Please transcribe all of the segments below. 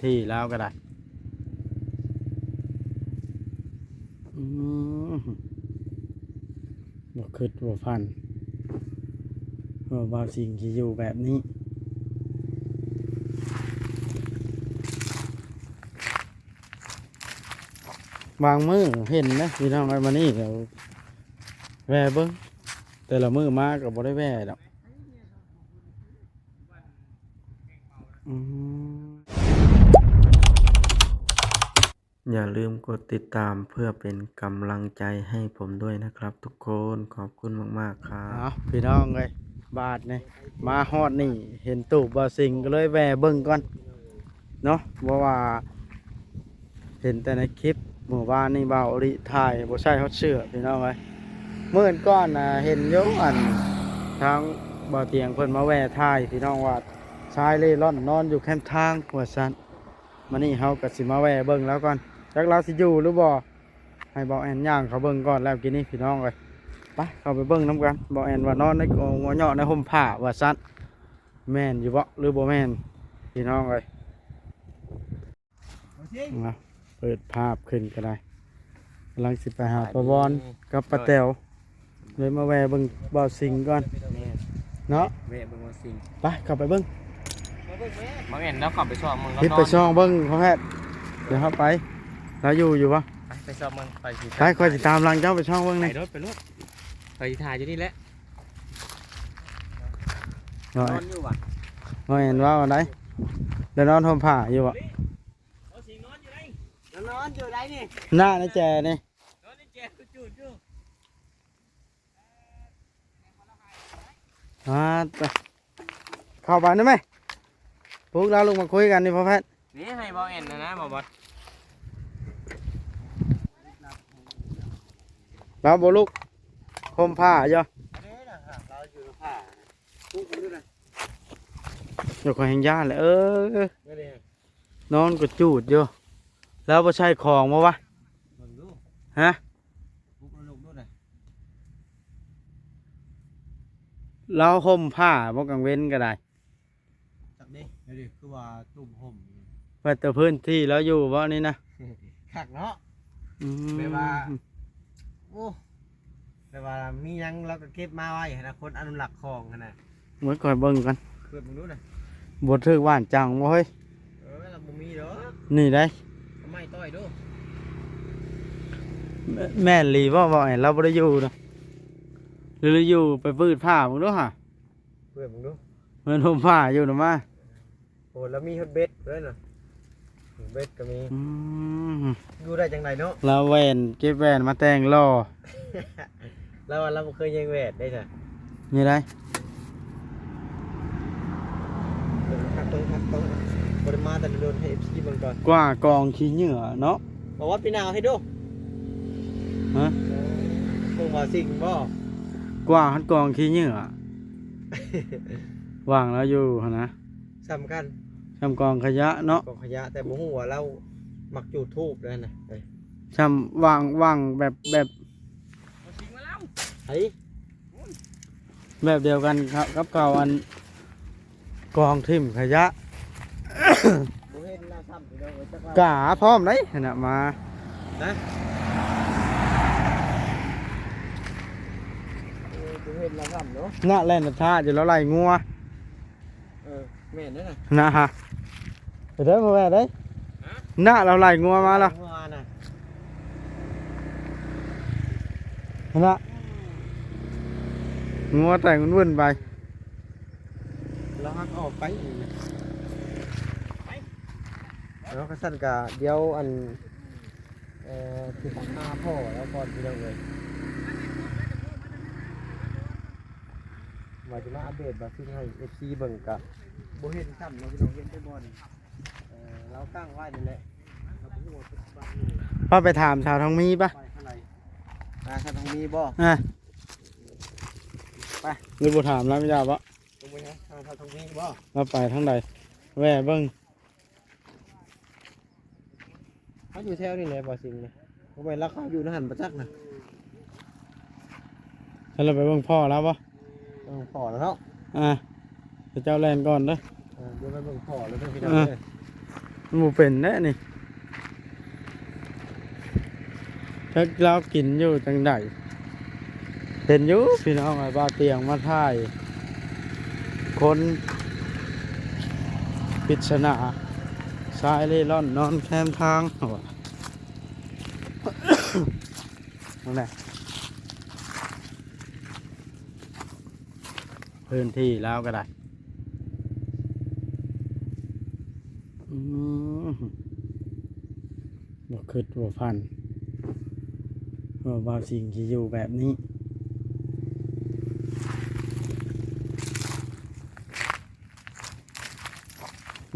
ທີ່ລາວກໍໄດ້. ອືມ ບໍ່ຄິດບໍ່ຝັນວ່າບ່າວສິງຊິຢູ່ແບບນີ້. ບາງມື້ເຫັນເດ້ພີ່ນ້ອງເອີຍ ມານີ້ກໍແວ່ເບິ່ງ ແຕ່ລະມື້ມາກໍບໍ່ໄດ້ແວ່ດອກ. ອືມ ຢ່າລືມກົດຕິດຕາມເພື່ອເປັນກຳລັງໃຈໃຫ້ຜົມດ້ວຍນະຄັບທຸກຄົນ. ຂອບຄຸນມາກໆ ຄັບ. ເອົາ ພີ່ນ້ອງເອີຍ ບາດນີ້ມາຮອດນີ້ເຫັນຕູບບ່າວສິງ ກໍເລີຍແວ່ເບິ່ງກ່ອນເນາະ ເພາະວ່າເຫັນແຕ່ໃນຄລິບ. ມື້ວານນີ້ບ່າວໂອລິຖ່າຍບໍ່ໃສ່ຮອດເສື້ອພີ່ນ້ອງເອີຍ. ມື້ກ່ອນນະເຫັນຢູ່ ອັນ ທາງບ່າວຕຽງເພິ່ນມາແວ່ຖ່າຍພີ່ນ້ອງ ວ່າຊາຍເລ່ລ່ອນນອນຢູ່ແຄມທາງວ່າຊັ້ນ. ມານີ້ເຮົາກໍຊິມາແວ່ເບິ່ງລາວກ່ອນ ຈັກລາວຊິຢູ່ຫຼືບໍ່. ໃຫ້ບ່າວແອນຍ່າງເຂົ້າເບິ່ງກ່ອນແລ້ວກີ້ນີ້ພີ່ນ້ອງເອີຍ. ໄປເຂົ້າໄປເບິ່ງນຳກັນ ບ່າວແອນວ່ານອນໃນກອງຫົວເຍາະໃນຮົ່ມຜ້າວ່າຊັ້ນ. ແມ່ນຢູ່ບໍ່ ຫຼືບໍ່ແມ່ນ ພີ່ນ້ອງເອີຍ? ມາເປີດພາບຂຶ້ນກໍໄດ້. ກຳລັງຊິໄປຫາປ້າວອນກັບປ້າແຕວ ເລີຍມາແວ່ເບິ່ງບ່າວສິງກ່ອນ. ແມ່ນ ເນາະ ແວ່ເບິ່ງບ່າວສິງ. ໄປເຂົ້າໄປເບິ່ງ. ມາເຫັນແລ້ວເຂົ້າໄປຊ່ອງເບິ່ງ ພິດໄປຊ່ອງເບິ່ງພໍ່ແພດ. ດຽວເຮົາໄປ ລາວຢູ່ຢູ່ບໍ່? ໄປ ໄປຊ່ອງເບິ່ງ. ຂ້ອຍຊິ ໄປ ຂ້ອຍຊິຕາມຫຼັງເຈົ້າໄປຊ່ອງເບິ່ງ. ໄປ ນີ້ ໂລດ ໄປໂລດ. ຂ້ອຍຊິຖ່າຍຢູ່ນີ້ແຫຼະ. ນອນຢູ່ຫວາ? ບໍ່ແມ່ນເວົ້າໄດ໋ ໄດ້ນອນຫົ່ມຜ້າຢູ່ບໍ່? ນອນຢູ່ໃດ໋ນີ້ ນອນຢູ່ໃດ໋ນີ້ ໜ້າໃນແຈນີ້ ນອນໃນແຈ ຈູດຢູ່. ອ່າ ເຂົ້າໄປນຳແມ່ ປຸກລາວລຸກມາຄຸຍກັນນີ້ພໍ່ແພດ. ນີ້ໃຫ້ບ່າວແອນນະນະ ບ່າວບອດ ລາວບໍ່ລຸກ ຫົ່ມຜ້າຢູ່. ອັນນີ້ນະ ລາວຢູ່ໃນຜ້າ ປຸກມັນຢູ່ນະ. ດຽວຂ້ອຍແຮ່ງຢ້ານແຫຼະ ເອີ ນີ້ນອນກະຈູດຢູ່. ລາວບໍ່ໃສ່ຂອງບໍ່ວະ? ເບິ່ງດູ ຮະ? ປຸກລະລຸກດູນະ. ລາວຫົ່ມຜ້າບໍ່ກາງເວັນກໍໄດ້? ຈັກເດ້ ດຽວນີ້ຄືວ່າຕຸ້ມຫົ່ມ ວ່າແຕ່ພື້ນທີ່ລາວຢູ່ບໍ່ນີ້ນະ? ຄັກເນາະ. ອືມ ແບບວ່າ ໂອ້ ແບບວ່າມີຫຍັງລາວກໍເກັບມາໄວ້ຫັ້ນນະ ຄົນອະນຸລັກຂອງຫັ້ນນະ. ໂອ້ຍ ຂ້ອຍເບິ່ງກ່ອນ ເປີດເບິ່ງດູນະ. ບໍ່ຖືກຫວານຈັງບໍ່ເຮີ້ຍ? ເອີ ລາວບໍ່ມີດອກ. ນີ້ໄດ໋ ເອົາໄມ້ຕ່ອຍດູ. ແມ່ ແມ່ນອີ່ຫຼີບໍ່ ເວົ້າໃຫ້ລາວບໍ່ໄດ້ຢູ່ນະ ຫຼືຢູ່ ໄປເປີດຜ້າເບິ່ງດູຫາ. ເປີດເບິ່ງດູ ແມ່ນຫົ່ມຜ້າຢູ່ນະມາ. ໂອ້ ລາວມີຮອດເບັດເລີຍນະ ເບັດກໍມີ. ອືມ ຢູ່ໄດ້ຈັ່ງໃດເນາະ? ລາວແວ່ນ ເກັບແວ່ນມາແຕ່ງຫຼໍ່. ລາວວ່າລາວບໍ່ເຄີຍແຍ່ງແຫວນເດ້ຊະ. ນີ້ໄດ໋ ຄັກຕົງ ຄັກຕົງ ບໍ່ໄດ້ມາແຕ່ດົນ ໃຫ້ເອັຟຊີເບິ່ງກ່ອນ. ກວ່າກອງຂີ້ເຫຍື້ອເນາະ. ບໍ່ວ່າປີໜ້າເຮັດດູ. ຮະ? ເບິ່ງວ່າສິ່ງບໍ່? ກວ່າຮອດກອງຂີ້ເຫຍື້ອ ຫວ່າງລາວຢູ່ຫັ້ນນະ. ສ່ຳກັນ ສ່ຳກອງຂະຫຍະເນາະ. ກອງຂະຫຍະ ແຕ່ບໍ່ຮູ້ວ່າລາວມັກຈູດທູບນັ້ນນະ. ສ່ຳຫວ່າງ ຫວ່າງແບບ ແບບ ໄຜ ແບບດຽວກັນກັບເກົ່າ ອັນ ກອງຖິ້ມຂະຫຍະ. ບໍ່ເຫັນລາວຊ້ຳ ພີ່ນ້ອງເອີຍ ຈັກລາວ ກາພ້ອມໄດ໋ຫັ້ນນະ ມາ ນະ ເອີ ບໍ່ເຫັນລາວຊ້ຳເນາະ. ນະ ແລ່ນທ້າຢູ່ ລາວໄລ່ງົວ. ເອີ ແມ່ນເດ້ນະ ນະຮະ ໄປເດີ ພໍ່ແມ່ເດ້. ຮະ? ນະ ລາວໄລ່ງົວມາລະ ງົວນະ ຫັ້ນນະ ງົວແຕ່ງວຸ້ນໆໄປ. ລາວຮັກອອກໄປອີກນະ. ເອົາ ຄັນຊັ້ນກະດຽວ ອັນ ເອີ ຊິຫາພໍ່ລາວກ່ອນ ພີ່ນ້ອງເອີຍ. ວ່າຈະມາອັບເດດບາງສິ່ງໃຫ້ເອັຟຊີເບິ່ງ ກະບໍ່ເຫັນຊ້ຳເນາະ ພີ່ນ້ອງ ເຫັນແຕ່ບ່ອນ ເອີ ລາວຕັ້ງໄວ້ນີ້ແຫຼະ. ລາວບໍ່ຮູ້ວ່າເປັນບ້ານນີ້ ພາໄປຖາມສາວທອງມີປະ. ໄປທາງໃດ? ຫາສາວທອງມີບໍ່? ອ່າ ໄປ ຫຼືບໍ່ຖາມລາວມີດາບໍ່? ຕ້ອງໄປຫາສາວທອງມີບໍ່? ລາວໄປທາງໃດ? ແວ່ເບິ່ງ. ເຮົາຢູ່ແຖວນີ້ແຫຼະ ບໍ່ສິ່ງນະ ບໍ່ແມ່ນລາວເຂົ້າຢູ່ໃນຫັ້ນບໍ່ຈັກນະ. ໃຫ້ລາວໄປເບິ່ງພໍ່ລາວບໍ່? ເບິ່ງພໍ່ລາວເນາະ. ອ່າ ເຈົ້າແລ່ນກ່ອນເດີ. ເອີ ດຽວໄປເບິ່ງພໍ່ລາວເດີ ພີ່ນ້ອງເດີ. ອ່າ ມັນບໍ່ເປັນແດ່ນີ້ ຈັກລາວກິນຢູ່ຈັ່ງໃດ. ເຫັນຢູ່ພີ່ນ້ອງ ອ້າຍບ່າວຕຽງມາຖ່າຍຄົນປິດສະໜາ ຊາຍເລ່ລ່ອນນອນແຄມທາງ ເຂົາວ່າ ນັ້ນແຫຼະ. ພື້ນທີ່ລາວກໍໄດ້ ອືມ ບໍ່ຄິດບໍ່ຝັນວ່າບ່າວສິງຊິຢູ່ແບບນີ້.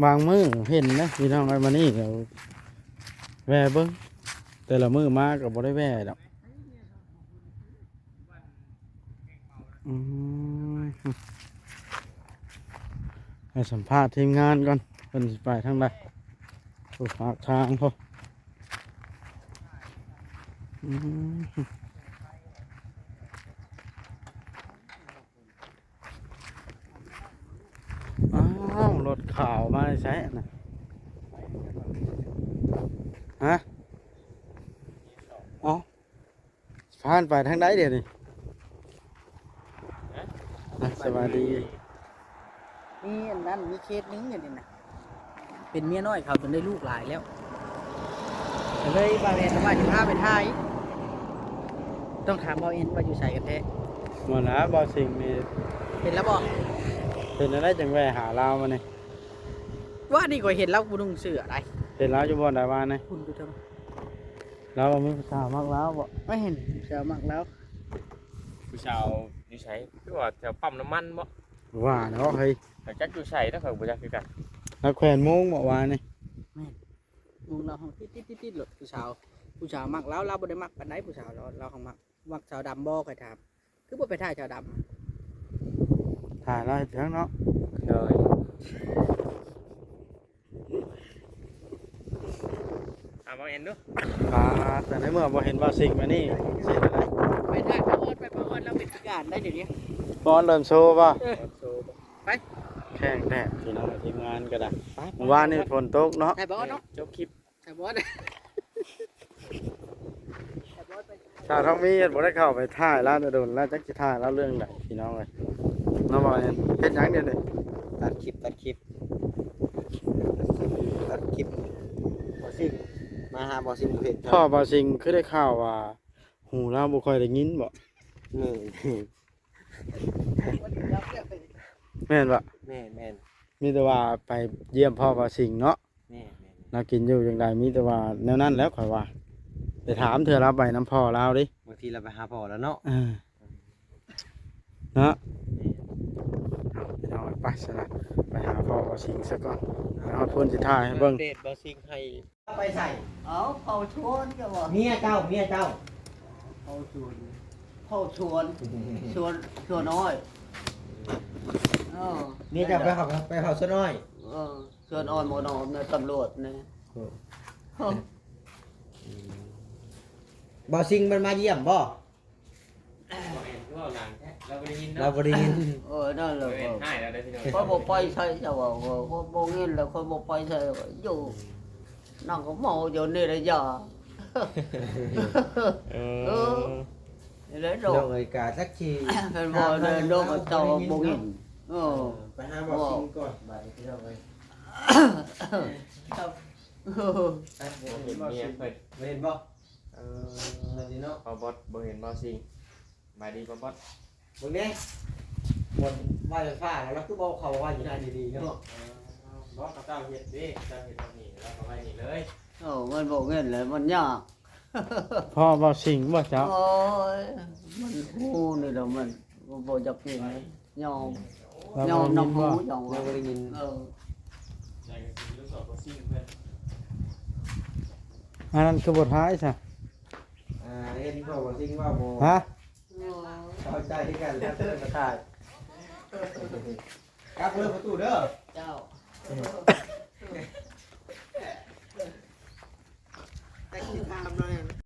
ບາງມື້ເຫັນນະພີ່ນ້ອງເອີຍ ມານີ້ກໍແວ່ເບິ່ງ ແຕ່ລະມື້ມາກໍບໍ່ໄດ້ແວ່ດອກ. ອືມ ໃຫ້ສຳພາດທີມງານກ່ອນ ເພິ່ນຊິໄປທາງໃດ ຜູ້ພາກທາງພຸ້ນ. ອືມ ອ້າວ ລົດຂາວມາແຕ່ໃສນະ? ຮະ? ເອົ້າ ຜ່ານໄປທາງໃດດຽວນີ້? ຮະ? ອ່ະ ສະບາຍດີ. ມີອັນນັ້ນ ມີເຄສໜຶ່ງຢູ່ນີ້ນະ ເປັນເມຍນ້ອຍເຂົາຈົນໄດ້ລູກຫຼາຍແລ້ວ ກໍເລີຍບ່າວແອນວ່າຊິພາໄປຖ່າຍ. ຕ້ອງຖາມບ່າວແອນວ່າຢູ່ໃສກັນແທ້. ບໍ່ນະ ບ່າວສິງນີ້ ເຫັນແລ້ວບໍ່? ເປັນແນວໃດຈັ່ງແວ່ຫາລາວມານີ້? ວານນີ້ຂ້ອຍເຫັນລາວບໍ່ນຸ່ງເສື້ອໃດ. ເຫັນລາວຢູ່ບ່ອນໃດວານນີ້? ພຸ້ນຢູ່ເທິງ. ລາວວ່າມີຜູ້ສາວມັກລາວບໍ່? ບໍ່ເຫັນຜູ້ສາວມັກລາວ. ຜູ້ສາວຢູ່ໃສ? ຄືວ່າແຖວປ້ຳນ້ຳມັນບໍ່? ວ່າເນາະເຮີ້ຍ. ຈັກຢູ່ໃສເນາະ ຂ້ອຍກໍບໍ່ຈັກຄືກັນ. ລາວແຂວນໂມງບໍ່ວານນີ້? ແມ່ນ. ໂມງລາວຮ້ອງຕິດໆໆໂລດ ຜູ້ສາວ ຜູ້ສາວມັກລາວ. ລາວບໍ່ໄດ້ມັກປານໃດ ຜູ້ສາວລາວ ລາວຫາກມັກ. ມັກສາວດຳບໍ່? ຂ້ອຍຖາມ. ຄືບໍ່ໄປຖ່າຍສາວດຳ? ຖ່າຍລາວເຮັດຫຍັງເນາະ? ໂດຍ. ຖາມເອົາເອງດູ. ອ່າ ແຕ່ໃນເມື່ອບໍ່ເຫັນບ່າວສິງມານີ້ ຊິເຮັດແນວໃດ? ໄປຖ່າຍປາອອດ ໄປປາອອດ ລາວເປັນພິການໄດ໋ດຽວນີ້. ປາອອດເລີ່ມໂຊບໍ່? ເອີ ໄປ. ແຂງແດດພີ່ນ້ອງ ທີມງານກໍໄດ້. ໄປ ມື້ວານນີ້ຝົນຕົກເນາະ. ຖ່າຍປາອອດເນາະ. ຈົບຄລິບ. ຖ້າທອງມີເຮັດບໍ່ໄດ້ເຂົ້າໄປຖ່າຍລາວແຕ່ດົນແລ້ວ ຈັກຊິຖ່າຍລາວເລື່ອງໃດພີ່ນ້ອງເອີຍ ເນາະ. ບ່າວແອນ ເຮັດຫຍັງດຽວນີ້? ຕັດຄລິບ ຕັດຄລິບ ຕັດຄລິບ. ບ່າວສິງ ມາຫາບ່າວສິງຢູ່ເພຈ. ພໍ່ບ່າວສິງຄືໄດ້ຂ່າວວ່າຫູລາວບໍ່ຄ່ອຍໄດ້ຍິນບໍ? ເອີ ແມ່ນບໍ່? ແມ່ນໆ ມີແຕ່ວ່າໄປຢ້ຽມພໍ່ບ່າວສິງເນາະ. ແມ່ນໆ ລາວກິນຢູ່ຈັ່ງໃດ ມີແຕ່ວ່າແນວນັ້ນແຫຼະຂ້ອຍວ່າ. ໄປຖາມເທື່ອລາວໄປນຳພໍ່ລາວເດ້ ບາງທີລາວໄປຫາພໍ່ລາວເນາະ. ເອີ ເນາະ. ແມ່ນ. ເອົາ ພີ່ນ້ອງ ໄປຊະລະ ໄປຫາພໍ່ບ່າວສິງຊະກ່ອນ. ເອົາ ເພິ່ນຊິຖ່າຍໃຫ້ເບິ່ງ. ເດດບ່າວສິງໃຫ້ ໄປໃສ? ເອົາ ເຂົ້າສວນເຈົ້າວ່າ. ເມຍເຈົ້າ ເມຍເຈົ້າ. ເຂົ້າສວນ ເຂົ້າສວນ ສວນ ສວນອ້ອຍ. ເອີ ເມຍເຈົ້າໄປເຂົ້າ ໄປເຂົ້າສວນອ້ອຍ. ເອີ ສວນອ້ອຍໝໍນອມນະ ຕຳຫຼວດນະ. ໂອ້ ເອີ ອືມ ບ່າວສິງມັນມາຢ້ຽມບໍ່? ບໍ່ເຫັນ ຄືເວົ້າດັງແທ້ ລາວບໍ່ໄດ້ຍິນເນາະ. ລາວບໍ່ໄດ້ຍິນ. ເອີ ນັ້ນແຫຼະ. ເອີ ເຫັນຮ້າຍແລ້ວເດ້ພີ່ນ້ອງ. ຂ້ອຍບໍ່ໄປໃສ ເຈົ້າວ່າ ເອີ ຂ້ອຍບໍ່ຍິນແລ້ວ ຂ້ອຍບໍ່ໄປໃສ ຢູ່ ນັ່ງກໍເມົາຢູ່ນີ້ລະຢ່າ. ເອີ ເອີ ນີ້ແຫຼະ ພີ່ນ້ອງເອີຍ. ກະຈັກຊິ ເພິ່ນເວົ້າແລ້ວ ນ້ອງກໍເຈົ້າບໍ່ຍິນ. ເອີ ໄປຫາບ່າວສິງກ່ອນບາດນີ້ ພີ່ນ້ອງເອີຍ. ບໍ່ເຫັນເມຍເພິ່ນ ບໍ່ເຫັນບໍ່? ເອີ ນັ້ນນີ້ເນາະ ບ່າວບອດບໍ່ເຫັນບ່າວສິງ. ສະບາຍດີ ບ່າວບອດ. ເບິ່ງເດ້ ບ່ອນໄວ້ໄຟຟ້າ ແລ້ວຄືບໍ່ເອົາເຂົ້າໄວ້ຢູ່ນັ້ນດີໆເນາະ. ເອີ ບໍ່ ເຂົາເຈົ້າເຮັດເດ້ ເຂົາເຈົ້າເຮັດແບບນີ້ ແລ້ວກໍໄວ້ນີ້ເລີຍ. ໂອ້ ມັນບໍ່ແມ່ນແຫຼະ ມັນຍາກ. ພໍ່ບ່າວສິງບໍ່ເຈົ້າ? ໂອ້ຍ ມັນຮູ້ນີ້ແຫຼະ ມັນບໍ່ຢາກເຫັນ. ຍອມ ລາວ ຍອມນຳ ບໍ່ໄດ້ຍິນບໍ່? ຍອມ ລາວບໍ່ໄດ້ຍິນ. ເອີ ອັນນັ້ນຄືບໍ່ຖ່າຍຊະ? ອ່າ ເຫັນພໍ່ບ່າວສິງເວົ້າບໍ່? ຮະ? ເຂົ້າໃຈຄືກັນ ຖ້າເພິ່ນມາຖ່າຍ ກັບເລີຍປະຕູເດີ. ເຈົ້າ ແຕ່ຊິຖາມໜ້ອຍ